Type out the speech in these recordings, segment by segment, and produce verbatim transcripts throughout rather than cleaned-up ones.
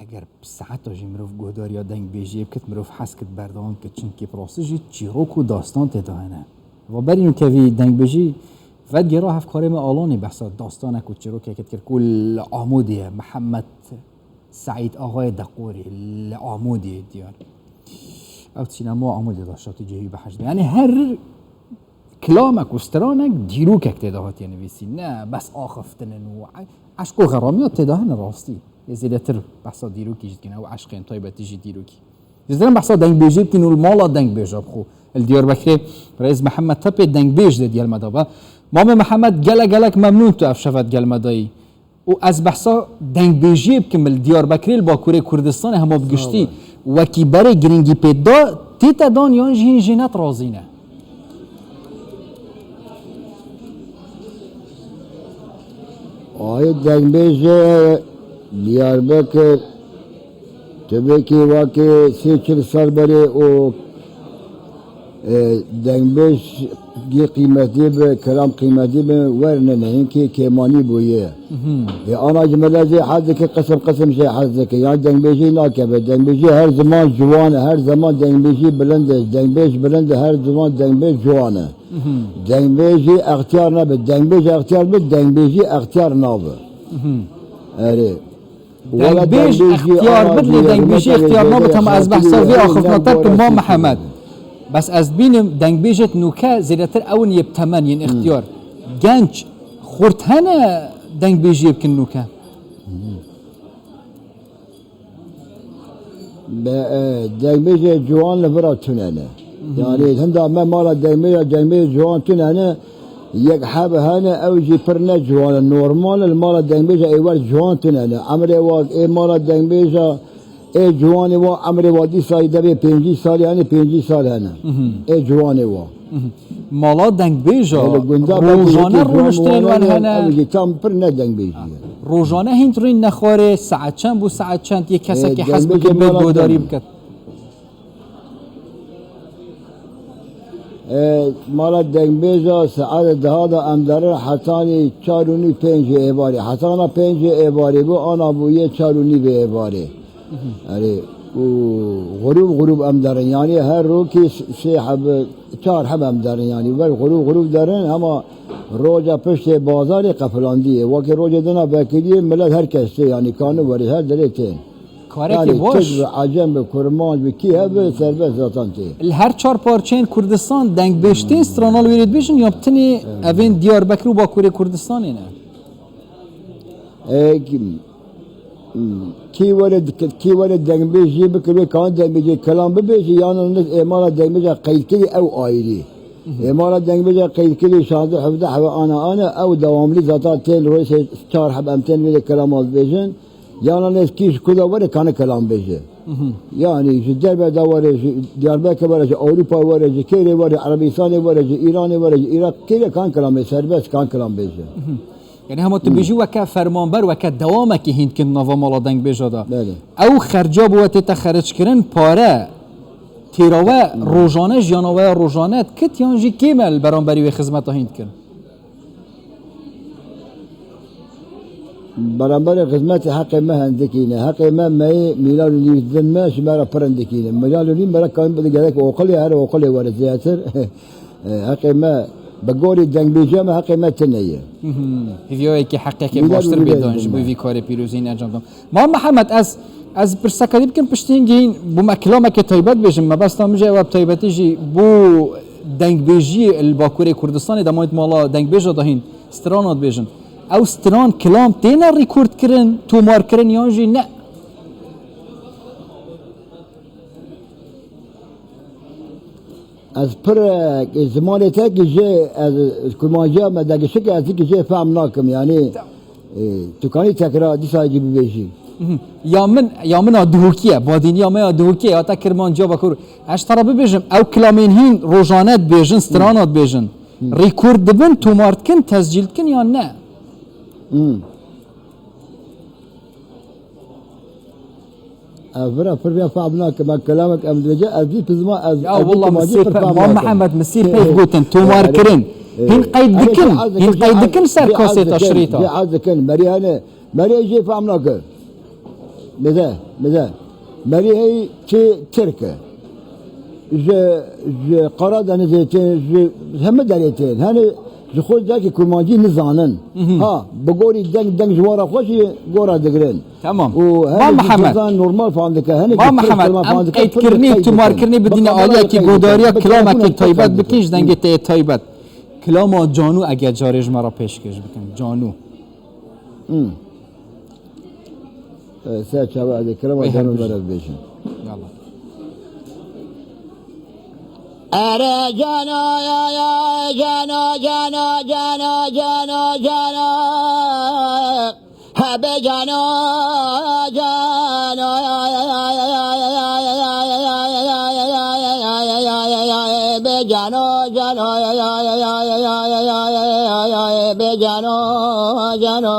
Eger bi saeta jî mirov guhdariya dengbêjiyê bikit, mirov hez kit, berdewam kit, çimkî bi rastî jî çîrok û dastan tê de hene. Va berî nûkevî dengbêjî vedigera hevkarê me Alanî behsa dastanek û çîrokekê dikir ku li Amûdê ye, Mihemed Seîd Axayê Deqorî li Amûdê diyar. Ew sînema Amûdê de şatî cihê wî behecî de. Yanî her kilamek û stranek dîrokek tê de hatiye nivîsîn. Ne bes axiftin in û e-, eşq û xeramiya tê de hene rastî. Yê zêdetir behsa dîrokî jî dikin, ew eşqên taybetî jî dîrokî. Dizdirin behsa dengbêjê bikin û li mala dengbêja bixwe. Li Diyarbekirê Rêz Mihemed Tepê dengbêj de di gel me de be. Mamê Mihemed, gelek gelek memnûn tu ev şeve di gel me de yî. Û ez behsa dengbêjiyê bikim li Diyarbekirê, li Bakurê Kurdistanê hema bi giştî. Sağ ol. Wekî berê giringî pê da, tê te dan yan jî hîn jê net razî ne? Ayê dengbêjê Diyarbekir, tu bêkî wekî sê çil sal berê û, e, dengbêjî qîmetî bi, kelam qîmetî bi, wernine, hinkî kêmanî bûye. Mhm. E, ana ji me lezê hez dike, qisim qisim jê hez dike. Yan dengbêjî nakeve. Dengbêjî her zaman ciwan e, her zaman dengbêjî bilind e. Dengbêj bilind e, her zaman dengbêj ciwan e. Mhm. Dengbêjî extiyar nebe. Dengbêj extiyar bi, dengbêjî extiyar nabe. Mhm. Erê. Wala dengbêj extiyar bit, lê dengbêjî extiyar nabit. Hema ez behsa vê axiftina te bikim, Mam Mihemed. Bes ez dibînim dengbêjêt nûke zêdetir ew in yê bi temen, yên extiyar. Genç xurt hene dengbêjiyê bikin nûke? Be, e, dengbêjê ciwan li vira tune ne. Yanî hinda me mala dengbêja, dengbêjê ciwan tune ne. Yek heb hene, ew jî pir ne ciwan e. Normal e, li mala dengbêja êwer ciwan tune ne. Emrê wa ê mala dengbêja, ê ciwanê wa emrê wa dîsa yê devê pêncî salî hene, pêncî sal hene. Mhm. Ê ciwanê wa. Mhm. Mala dengbêja rojane rûniştinên wan hene. Ew jî tam pir ne dengbêjî ye. Rojane hîn rûn ne xwarê, saet çend bû saet çend yê kesekî hez bike bê guhdarî biket? E, mala dengbêja saet deha de em derin hetanî çar û nîv pêncê êvarê. Hetana pêncê êvarê bû, ana bûye çar û nîvê êvarê. Erê, û xurûb xurûb em derin. Yanî her rokî s-, sê heb, çar heb em derin. Yanî wer xurûb xurûb derin, hema roja piştê bazarê qefilandiye. Wekî rojê dina vekiriyê, milet her kes tê, yanî kani werê her derê tên. Karekî baş. Yanî Tirk bi, Ecem bi, Kurmanc bi, kî hebe serbest zaten tê. Li her çar parçeyên Kurdistan dengbêj tên, strana li wêrê dibêjin ya bi tinê evên Diyarbekir û Bakurê Kurdistanê ne? E, kî, kî were, kî were dengbêjiyê bike, wê kan dengbêjê kelam bibêje, yan ne êmala dengbêja qeydkirî ew ayrî. Mhm. Êmala dengbêja qeydkirî şazdeh hevdeh heve ana ana, ew dewamlî zaten tên rojê çar heb em tên wê de kelam dibêjin. Yana ne kî ji ku de were kane kelam bêje. Mhm. Yanî ji derve de were, ji Diyarbekir were, ji Ewropa were, ji kêrê were, Erebistanê were, ji Îranê were, ji Iraq kêrê kan kelam bê, serbest kan kelam bêje. Mhm. Yanî hema tu bêjî weke fermanber, weke dewamekî hîn dikin nava mala dengbêja de. Belê. Ew xerca bo we tête xeric kirin, pare têra we rojane, jiyana we ya rojane dikit yan jî kêm e li beramberî wê xizmeta hîn dikin? Beramberê xizmetê heqê me hindikî ne. Heqê me meyê mîlyar û nîv din me, ji me re pir hindikî ne. Mîlyar û nîv me re kan bide gerek oqilê, her oqilê were zêdetir. E, heqê me bi gorî dengbêjiya me heqê me tune ye. Mhm. Hêviya wê ye ke heqekê baştir bê dan ji bo vî karê pîrozî ne encam dan. Mam Mihemed, ez, ez pirseka dî bikim, piştî hingî hîn bo me kilamekê taybet bêjim. Mebesta min jî ew e, bi taybetî jî bo dengbêjiyê li Bakurê Kurdistanê, demayît mala dengbêja de hîn strana dibêjin. Ew stran, kilam têne rîkord kirin, tomar kirin yan jî ne? Ez pir, e, zimanê te ki jê, ez, kurmanciya me degişik e, ez ki jê fehm nakim, yanî, e, tu kanî tekrar dîsa jî bibêjî. Mhm. Ya min, ya min a duhokî ye, badîniya me ya duhokî ye, ya te kirmanciya Bakur. Ez ji te re bibêjim, ew kilamên hîn rojane dibêjin, strana dibêjin. Hı. Rîkord dibin, tomar dikin, tescîl dikin yan ne? Hı. Ez vira pir vê fehm nakim. Ez kelamek em dibêje, ez vî pizma, ez, ya ez vî wela min kimancî sê pir pe-, fehm Mam nakim. Mihemed, min sê peyv gotin, tomar kirin. Hîn qeyd dikin, hîn qeyd dikin ser kasêta şirîta. Jê ez dikin, merî hene, merî jê fehm nakim. Bide, bide. Merî hey çi Tirk e. Ji, ji Qaradenizê tên, ji hemî derê tên. Hani ji xwe derkî kurmancî nizanin. Mhm. Ha, bi gorî deng, deng ji wara xwe jî gora digirin. Tamam. Û Ma hemî Mihemed. Normal fam dike. Hene Ma Mihemed, em qeydkirinî, tûmarkirinî bidîne aliyekî godariya kilamekî taybet bikin, ji dengê te yê taybet. Kilama Canû eger carê ji me re pêşkêş bikin. Canû. Hmm. E, ser çava ez ê kirema Ey, her cano bijî. Mere bêjim. Yallah. Ere cano, ya, ya, cano, cano, cano, cano, cano. Hebe cano, cano, be cano, cano, be cano, cano.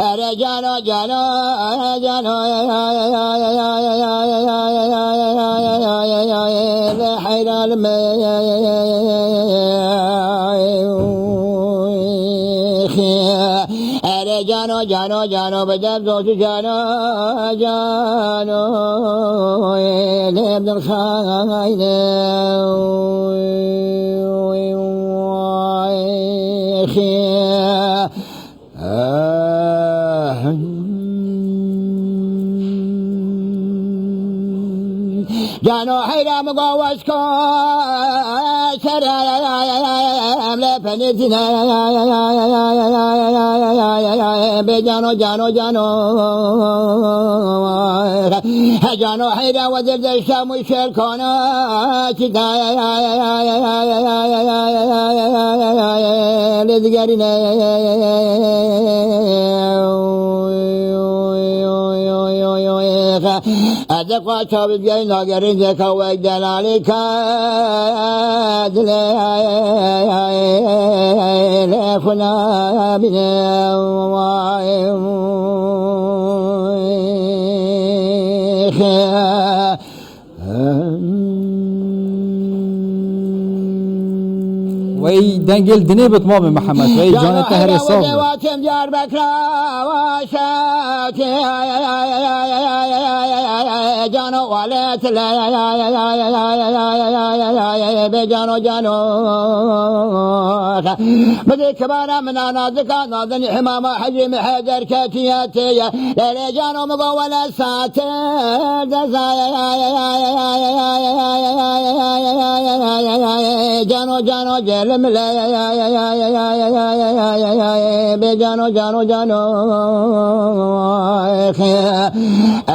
Ere cano, cano, cano, le heyran me. Ere cano, cano, cano, bi derdozî cano, cano, lê Ebdulxayne. Cano heyra min go wez ko ser em le penêtîne. Bê cano, cano, cano. He cano heyra wezir de şem û şer kana. Çî da lê digerîne. Ez ê xwe çavizgehî nagerin zeka wek delalê ka dilê lê xwe nabîne. Wey dengê li dinê bit mamê Mihemed. Wey canê te herê sax be. Diyarbekir şewtê cano walet le be cano cano. Bidê kibara min a nazika nadin himama hecî mi heder ketiye tê ye. Lê cano mi go wele satir deza cano cano celim le be cano cano cano.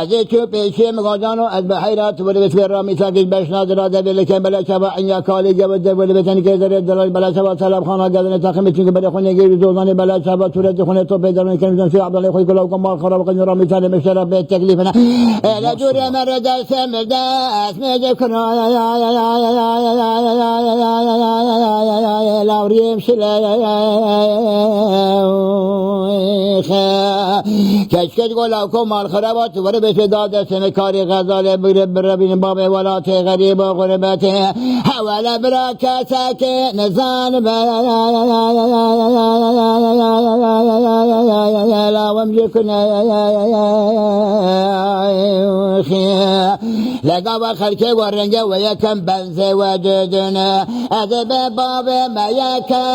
Ez ê çû pêşiyê mi go cano ez bi heyra tu were vê ramîsa giş beş nazira devê li kem bele çava inya kalî gevir de were vê tenike zerê delal bele çava telebxana gedine takımê çünkü bele xwe negê zozanê bele çava tu re dixune topê derûn kem zon sê Abdalê xwe gulav ku mal xarab qin ramîsa le meştera be teklîfine. Ele dûrê me re destê mi dest me de kina. Lawriyê şile. Keşke go lawko mal xiraba tu were beşe da destine karê xezalê bigre birevîn babê welatê xerîba xurbetê. Hewele bira keseke nizan be. Lawim jikune. Lega ve xelkê ve renge ve yekem benzê ve didine. Ez ê be bavê me yeke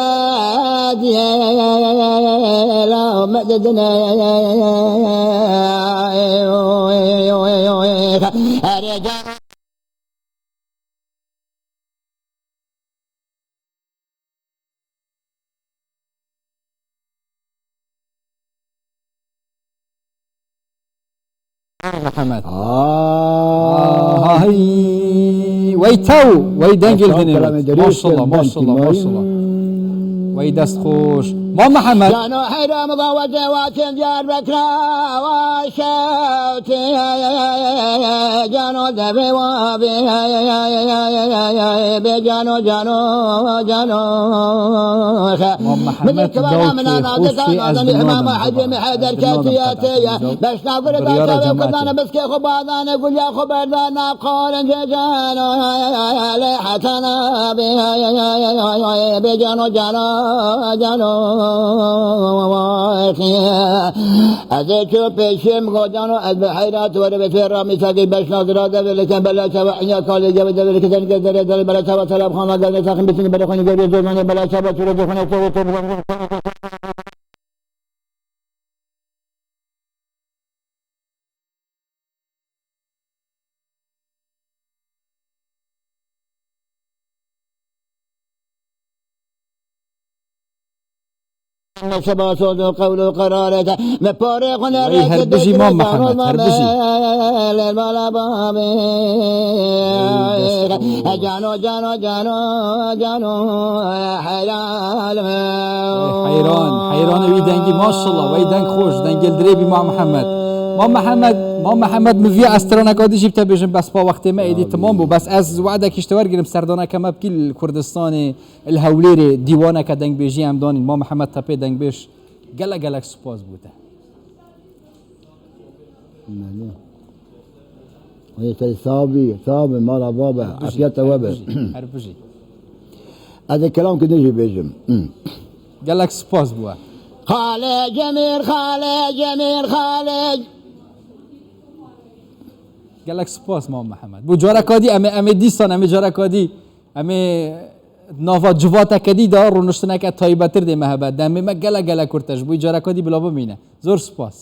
diyê la me didine. Erê can. Mihemed. Ay. Wey tew, wey dengê li dinê. Maşallah, maşallah, maşallah. Wey dest xweş. Ma Mihemed. Cano heyra mi va wece watin Diyarbekir wa şewtê cano devê wa bê. Bê cano, cano, cano. Ma Mihemed, dawkê xweşê ez dina bim. Hecî Mihemed derketiyetê ye. Beşna gule da çavê kurdane biskê xwe badane gulya xwe berdane qorin cano. Lê hetana bê cano, cano, cano. Ez ê çû pêşî min, gocano, ez bi heyrat were bi fêra mîsakî beşna zira devê likem bela çava inya kalê gevê devê likem derê derê bela çava selam xana gelê saxin bitin bela xanî gevê zozanê bela çava çûrê zozanê. Seba soz û qewl û qerarê te. Me parê xwe ne Wey her bijî Mam Mihemed, her bijî. Lê mala babê. Wey dest xwe. Cano, cano, cano, cano, helal. Wey heyran, heyranê wî dengî, maşallah, wey deng xweş, dengê li dirê bî Mam Mihemed. Mam Mihemed, Mam Mihemed, min viya ez straneka dî jî bi te bêjim, bes pa wextê me êdî tamam bû, bes ez wedekî ji te wergirim, serdaneke me bikî li Kurdistanê, li Hewlêrê, dîwaneke dengbêjiyê em danîn, Mam Mihemed Tepê dengbêj, gelek gelek spas bo te. Belê. Wê te sax bî, sax bî, mala babe, Her bijî, afiyet te her we be. Bijî, her bijî. Ez ê kelamkî din jî bêjim. Gelek spas bo we. Xalê Cemîl, Xalê Cemîl, Xalê. Gelek spas Mam Mihemed. Bo careka dî em ê, em ê dîsan, em ê careka dî, em ê nava civateke dî de rûniştineke taybettir dê me hebe. Demê me gelek gelek kurt e, ji bo careka dî bila bimîne. Zor spas.